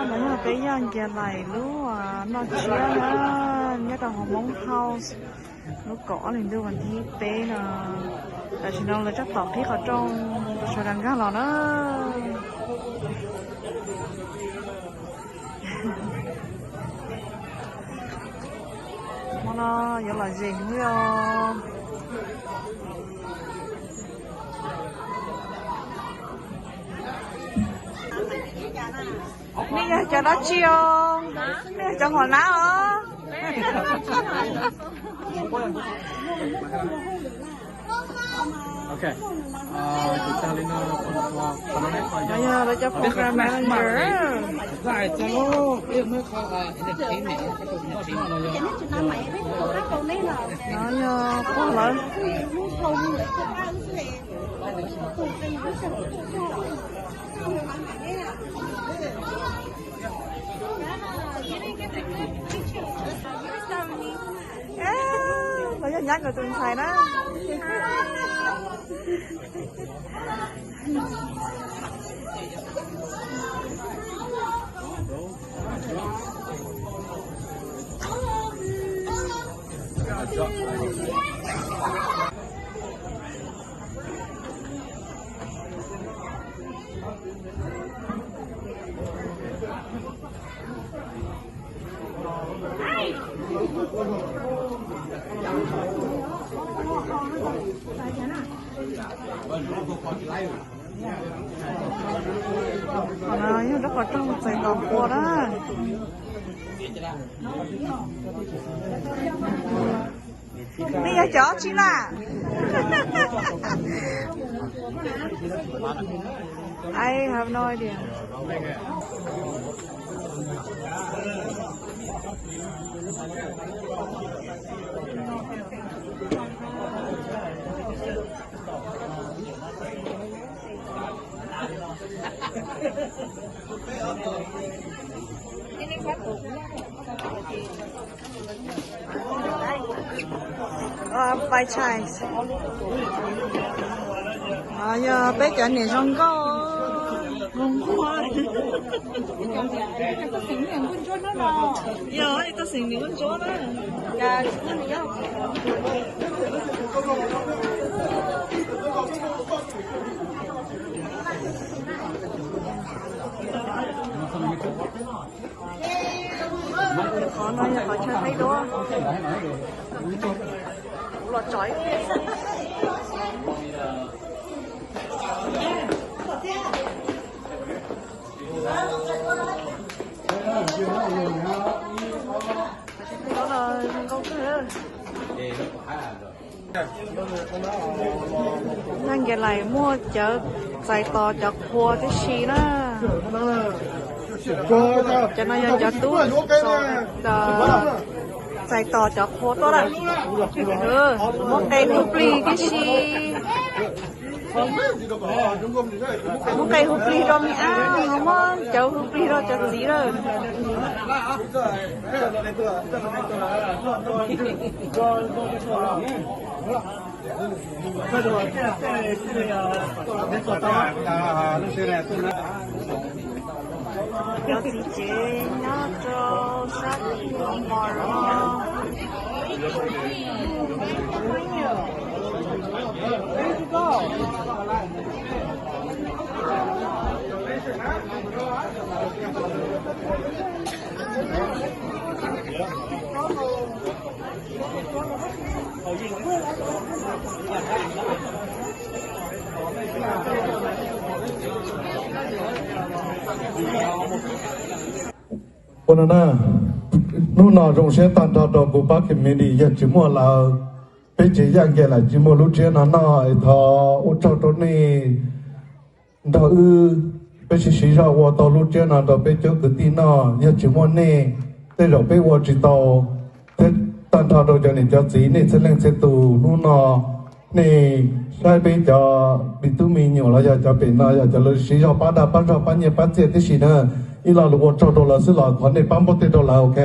Lawv yog peb yaj nkias laim lub noj tsiab na, nyob rau hauv Hmoob House, lub kaum ob hlis ntuj vas thib peb no. Tam sim no lawv tab tom qhib qhov rooj sawv daws nkag los na. Hmo no yuav lom zem heev os. Nej yog cov dab tsi os? Nej yog cov hom nab os? Yog lawv cov program manager. No yog pog lawv. Lawv yog nyab nkawd tus ntxhais na. Qhov no yog lub qhov rooj txais tos qhua na. Nej yog cov tsi na? I have no idea. Pais tshais. No yog peb cov niam zoo nkauj. Yog tuaj xeem niam nkauj ntsuab na. Qhov no yog qhov chaw peb duab. Kuv los tso ib pliag. Qhov chaw peb duab no zoo nkauj kawg. Yaj nkias laim muaj cov txais tos cov qhua tib si na. Cov no yog cov tub txais tos cov qhua tuaj na. Muab qe hu plig tib si. Muab qe hu plig rau me ab, muab cawv hu plig rau cov txiv lawm. Cov txiv tsev nyob rau sab tim no los. Ua no na, hnub no zoo siab tag nrho rau kuv pab community, yog tsis muaj lawv, peb tsev Yaj Nkias Laim tsis muaj lub tsiab no noj. Es thov ua tsaug rau nej nrog wb, peb sib siv zog ua tau lub tsiab no rau peb cov kwv tij noj. Yog tsis muaj nej, tej zaum peb ua tsis tau. Thiab tag nrho rau cov niam cov txiv nej txhia leej txhia tus hnub no, nej saib peb cov me tub me nyuam los yog cov pem no yog cov lawv siv zog pab dag pab zog pab nyiaj pab txiaj tib si na. Ib lo lus ua tsaug rau lawv xwb los thov nej pab npauj tej rau lawv, ok?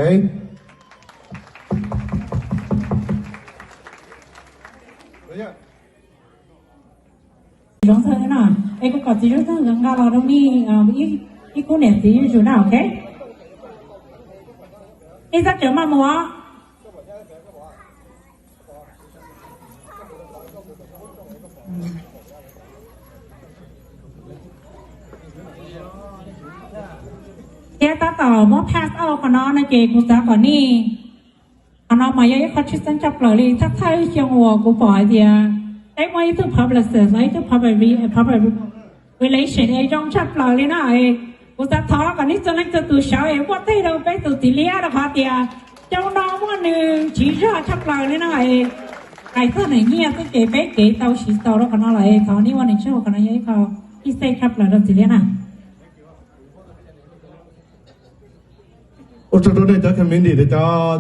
Zoo thawj no, es kuv kom txiv zoo thawj nkawd nqa los rau nej, ib ib khub niam txiv zuj zus na, ok. Ib txoj cawv maj mus os. Thiab tab tom muab pass out qhov no no ces kuv xav kom nej, qhov no mas yog ib qho tshwj xeeb tshaj plaws li. Thawj thawj xyoo uas kuv pom hais tias peb muaj ib tug publicist los ib tug public re-, public relation es zoo tshaj plaws li na. Kuv xav thov kom nej txhua leej txhua tus sawv es muab teg rau peb tus txiv liab rau qhov tias xyoo no muaj nws tsiv zog tshaj plaws li na. Hais txog nws nyiaj xwb ces peb kev tau siv tau rau qhov no lawm es thov nej ua nws tsaug, qhov no yog ib qho ib xej tshaj plaws rau txiv liab na. Ua tsaug rau nej cov community, cov,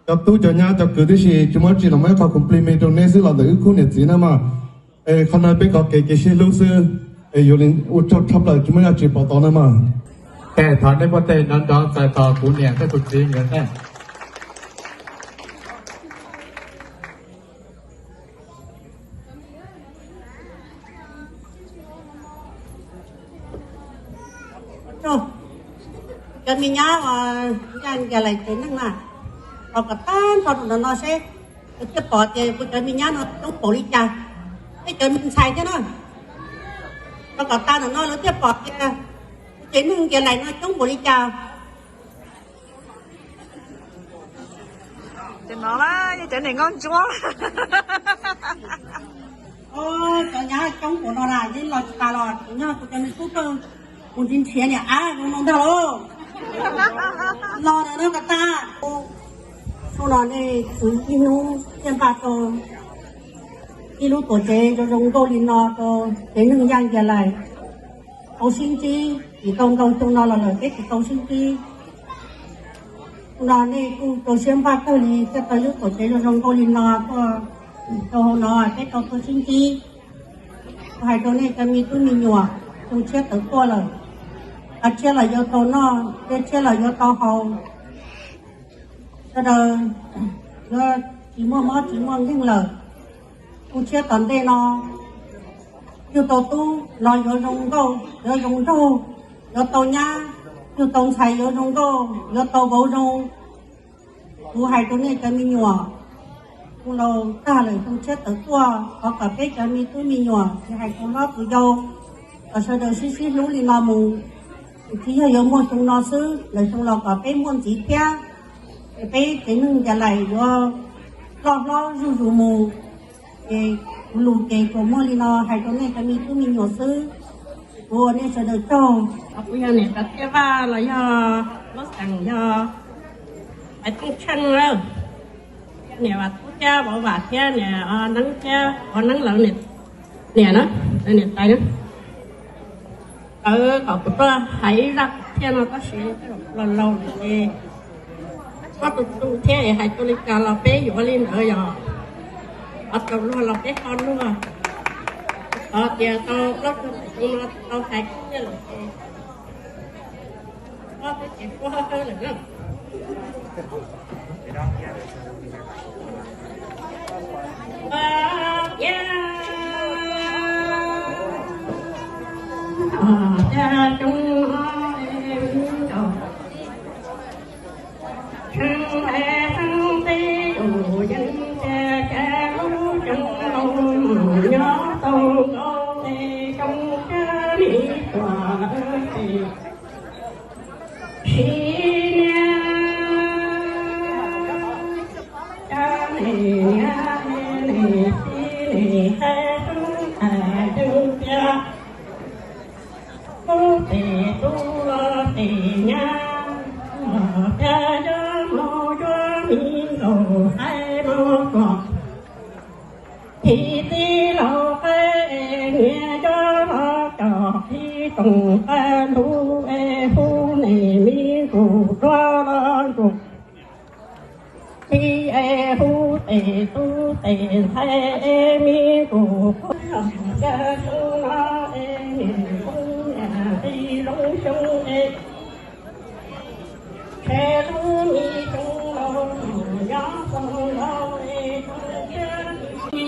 cov tub cov nyab cov kwv tib si, tsis muaj dab tsi los muaj ib qho compliment rau neb xwb los ntawm wb khub niam txiv na mog. Es qhov no peb kov kev kev sib hlub xwb, es yuav li ua tsaug tshaj plaws tsis muaj dab tsi pov tau na mog. Es thov nej muab teg nrov nrov txais tos kuv niam thiab kuv txiv nkawd thiab. Cov me nyab uas ncaim ncaim lais tsev neeg na, los kom tag nrho rau ntawm no seb lawv thiaj pom tias kuv cov me nyab no coob npaum li cas, peb cov me ntxhais thiab na. Los kom tag ntawm no lawv thiaj pom tias kuv tsev neeg ncaim lais no coob npaum li cas. Cov no yog cov niam nkauj ntsuab. Cov nyab coob npaum no na, yeej los tsis tas los kuv nyob kuv cov me tub kawg, kuv nrhiav nrhiav niam ab zoo no ntag lauj. Los ntawm no kom tag. Xyoo no nej txwv ib hnub thiaj npaj tau ib lub tuam tsev zoo zoo nkauj li no rau tsev neeg Yaj Nkias Lais tau sib ntsib, vim tau ntau xyoo no los lawm peb tsis tau sib ntsib. Xyoo no nej kuj rau siab npaj kawg li thiaj tau ib lub tuam tsev zoo zoo nkauj li no tuaj rau hauv no peb tau tuaj sib ntsib. Kuv hais rau nej cov me tub me nyuam, xyoo tshiab tawm tuaj lawm, av tshiab los yuav tau noj, dej tshiab los yuav tau haus. Sawv daws yuav tsis muaj mob tsis muaj nkeeg lawm. Xyoo tshiab tom ntej no yug tau tub los yuav zoo nkauj yuav zoo nraug, yuav tau nyab, yug tau ntxhais yuav zoo nkauj yuav tau vauv zoo. Kuv hais rau nej cov me nyuam, xyoo laus tag lawm xyoo tshiab tawm tuaj, thov kom peb cov me tub me nyuam tsis hais tus hlob tus yau, kom sawv daws sib sib hlub li no mus. Tsis yog yuav muaj xyoo no xwb, lwm xyoo los kom peb muaj ntxiv thiab, es peb tsev neeg Nkias Lais yuav loj hlob zuj zus mus. Ces kuv lus ces tsuas muaj li no hais rau nej cov me tub me nyuam xwb. Kuv ua nej sawv daws tsaug. Kuv yog niam Txawj Tiaj Vaj los yog Mab Xeem, yog Maiv Tooj Tsheej lawm, niam Vam Tub thiab Vauv Vam thiab niam Neeb thiab Vauv Neeb lawv niam na, niam tais na. Lawv kom kuv tuaj hais ib zaj kwv txhiaj no tab sis los laus lawm ces ob tug tu thiab es hais tau li cas los peb yuav li ntawd yog, qhov tau luag los peb ho luag. Qhov tias tau plaub tug tau hais kwv txhiaj lawm ces ob peb ces puab lawm na. Sib niag, cab neb niag neb txiv neb hais rau tais deeb tiag, tub tes tub los tes nyab, los cab cab mus cuab mi nkaus hais mus kom. Thib txij laus qaib niam coj los coj, thib toom qaib hlub es hu neb me nkuj duab los nkuj. Thib es hu tes tub tes ntxhais es me nkuj qhuav, xyoo no es niam hu niam txiv zoo xyoo es.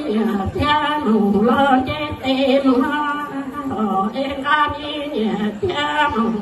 Niam thiab mus los nce tes mus, es nqa mi niam thiab mus.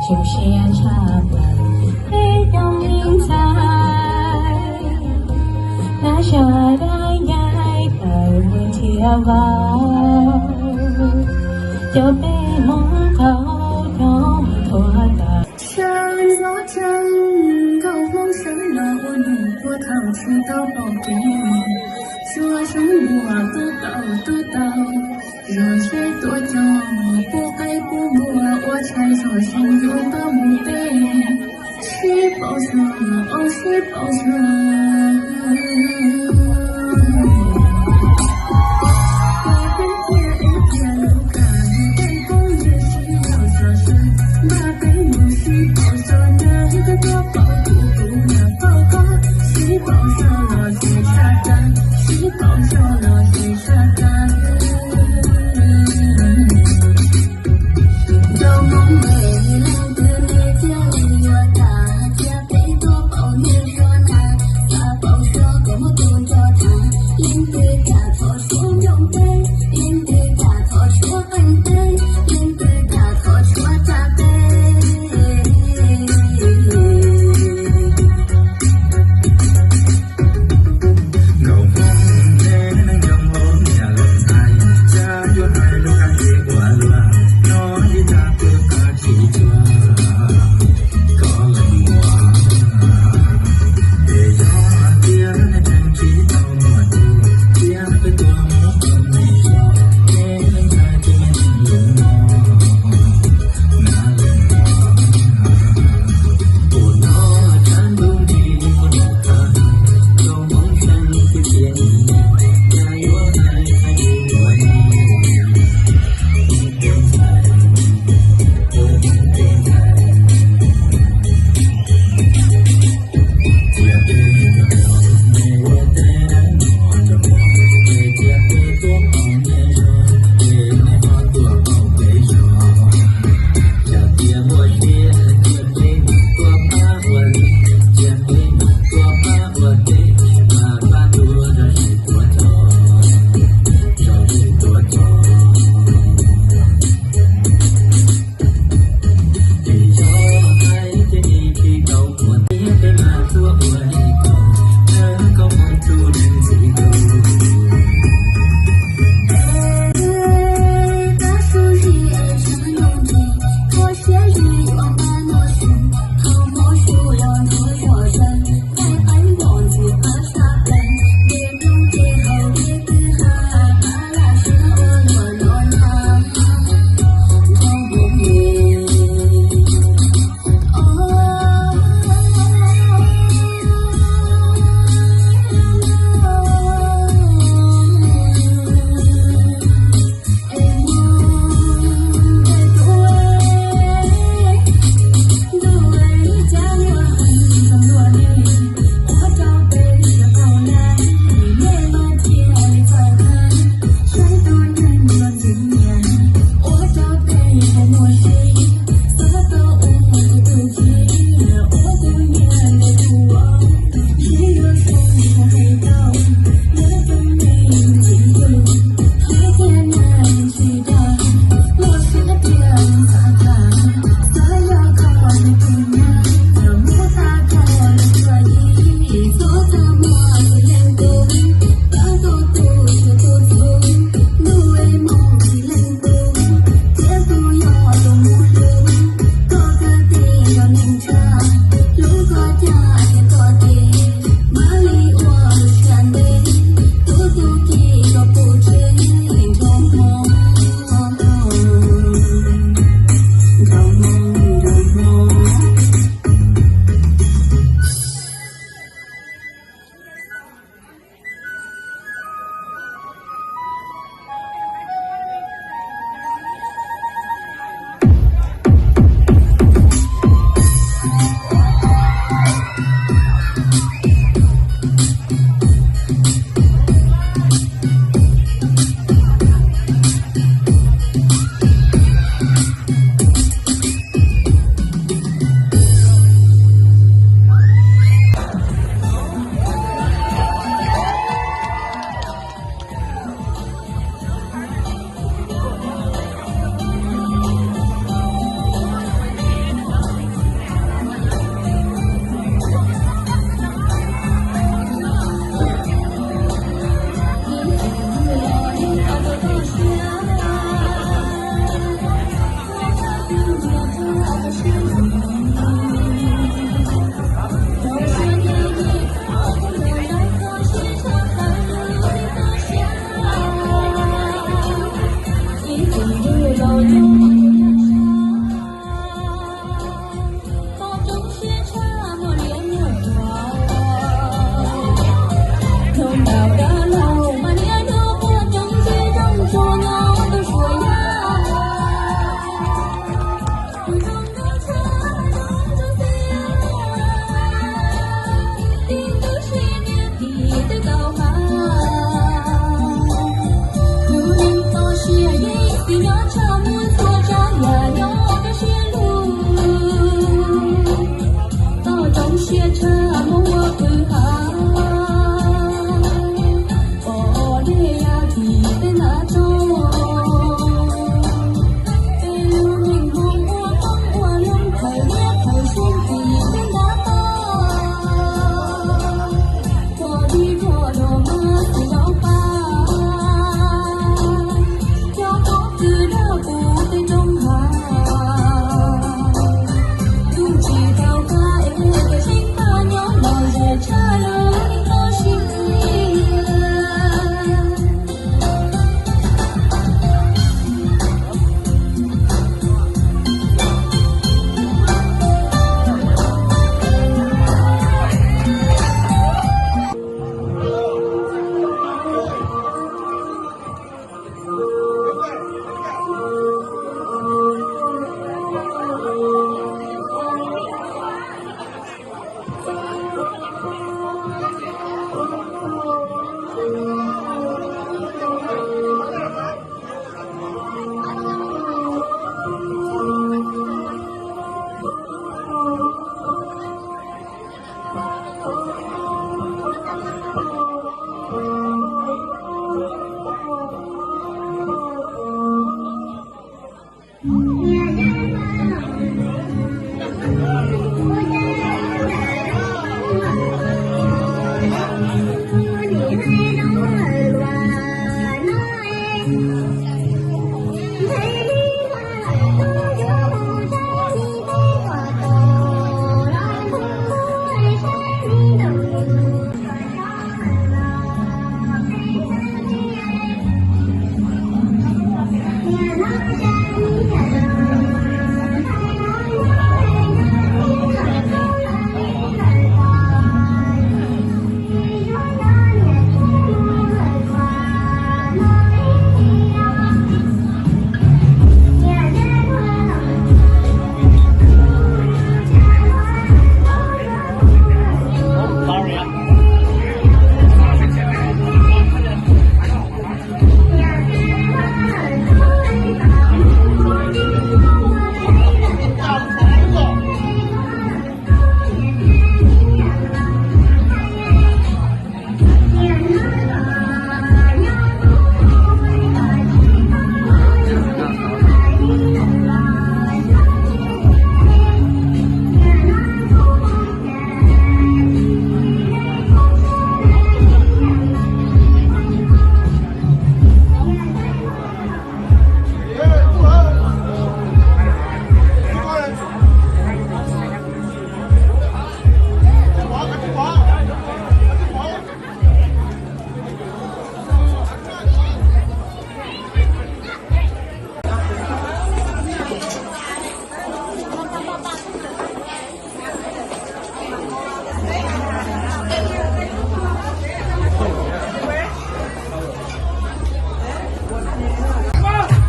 Zoo siab tshaj plaws peb cov me ntxhais, nab zog dab ncaig tawm mus nrhiav vauv, cov peb hmoob qaug cov mus thuav tawm. Sawv ntxov tsees nkauj hmoob sawv los ua num puag thaum tsis tau pom kev, tsuas zoo npuas tub tau tub tau, zog seb tuaj cog pub qaib pub npua ua tshais zog seb yuav tau mus pem. Sib paub zog, sib paub zog. Peb thiaj ib tiag lub kab peb poob ywg sib yaum zog seb npaj peb mus sib paub zog na, koj paub kuv kuv mam paub koj, sib paub zog los ces tshaj tag, sib paub zog los ces tshaj tag. Nkauj hmoob me leej twg nej thiaj li yuav tas, thiab peb tuaj paub niag zog na, xav paub zog koj muaj tus nrog tham, leej twg kam thov suav nyob peb, leej twg kam thov suav qeej peb, leej twg kam thov suav tsa peb. Nkauj hmoob me neej zoo hauv niam lawv ntxhais, xav yuav hais lub kab ke ua luaj, nyob ib tag pw qab tsis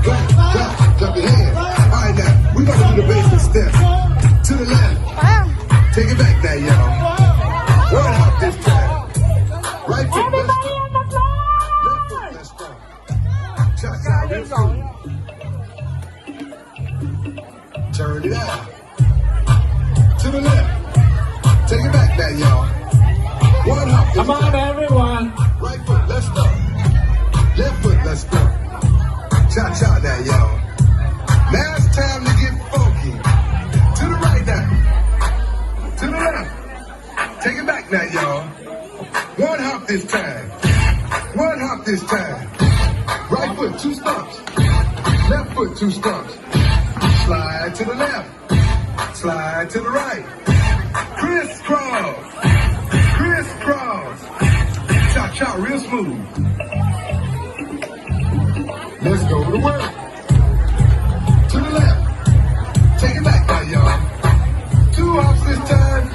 Clap, clap, clap your hands. All right, now, we gonna do the basic step. To the left. Take it back now, y'all. One hop this time. Right foot, let's go. Left foot, let's go. Cha cha, real smooth. Turn it out. To the left. Take it back now, y'all. One hop. Come on, everyone. Right foot, let's go. Left foot, let's go. Cha cha now, y'all. Now it's time to get funky. To the right now. To the left. Take it back now, y'all. One hop this time. One hop this time. Right foot, two stumps. Left foot, two stumps. Slide to the left. Slide to the right. Crisscross. Crisscross. Cha cha real smooth. Let's go to work. To the left. Take it back now, y'all. Two hops this time.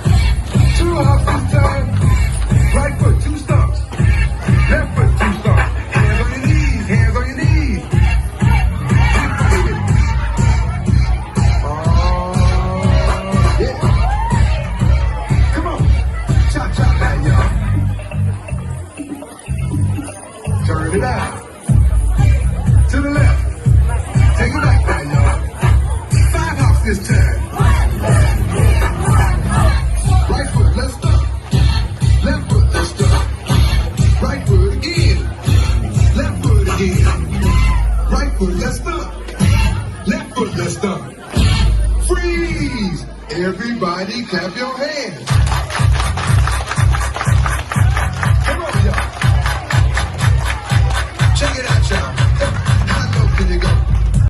Two hops this time. Right foot, two stomps. Left foot, two stomps. Hands on your knees. Hands on your knees. Oh, yeah. Come on. Cha cha now, y'all. Turn it out. To the left. Take it back now, y'all. Five hops this time. Right foot, let's stop. Left foot, let's stop. Right foot again. Left foot again. Right foot, let's stop. Left foot, let's stop. Freeze! Everybody clap your hands.